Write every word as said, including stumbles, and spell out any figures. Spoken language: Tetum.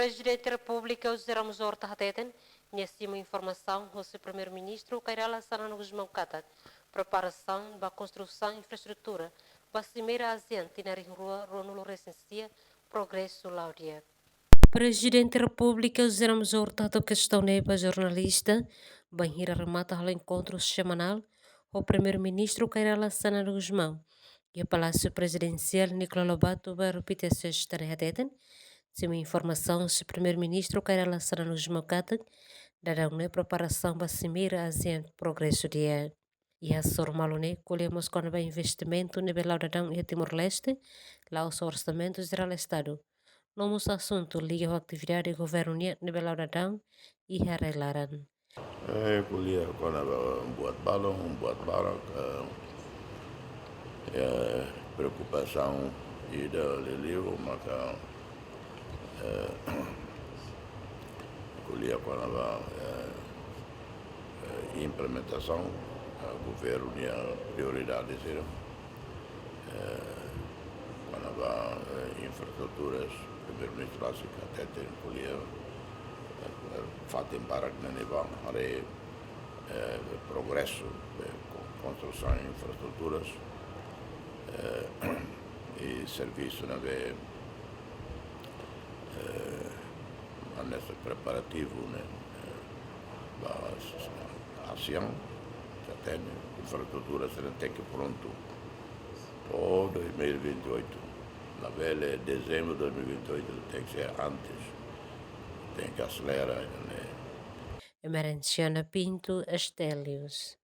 Prezidente Repúblika José Ramos Horta hateten, nia simu informasaun hosi Primeiru-Ministru Kay Rala Xanana Gusmão katak preparasaun ba konstrusaun infraestrutura ba simeira ASEAN tinan rihun rua ruanulu-resin-sia progresu la'o di'ak. Prezidente Repúblika José Ramos Horta hato'o kestaun ne'e ba jornalista bainhira remata halo enkontru semanál ho Primeiru-Ministru Kay Rala Xanana Gusmão iha Palásiu Prezidensiál Nicolau Lobato, bairru Pitié, sesta ne'e, hateten, simu informasaun husi Primeiru-Ministru Kay Rala Xanana Gusmão katak daudaun ne'e preparasaun ba simeira ASEAN progresu di'ak. Iha hasoru malu ne'e ko'alia mós kona-ba investimentu ne'ebé la'o daudaun iha Timor-Leste, la'ós orsamentu jerál Estadu, no mós asuntu liga ho atividade governu nian ne'ebé la'o daudaun iha rai-laran. Eh, ko'alia kona-ba buat balun, buat barak, eh, eh, preokupasaun ida liuliu maka, eh, ko'alia kona-ba, eh, eh, implementasaun, eh, governu nia prioridade sira. Eh, kona-ba, eh, infraestruturas, Primeiru-Ministru rasik hateten ko'alia, eh, fatin barak ne'ebé haree, eh, progresu, eh, ko-, konstrusaun infraestruturas, eh, i servisu ne'ebé, eh, hanesan preparativu ne'e, eh, ba ASEAN, hateten, infraestrutura sira tenke prontu to'o dois mil e vinte e oito. Labele dezembru dois mil e vinte e oito, tenke ser antes. Tenke aselera, ne'e. Emerenciana Pinto, STL News.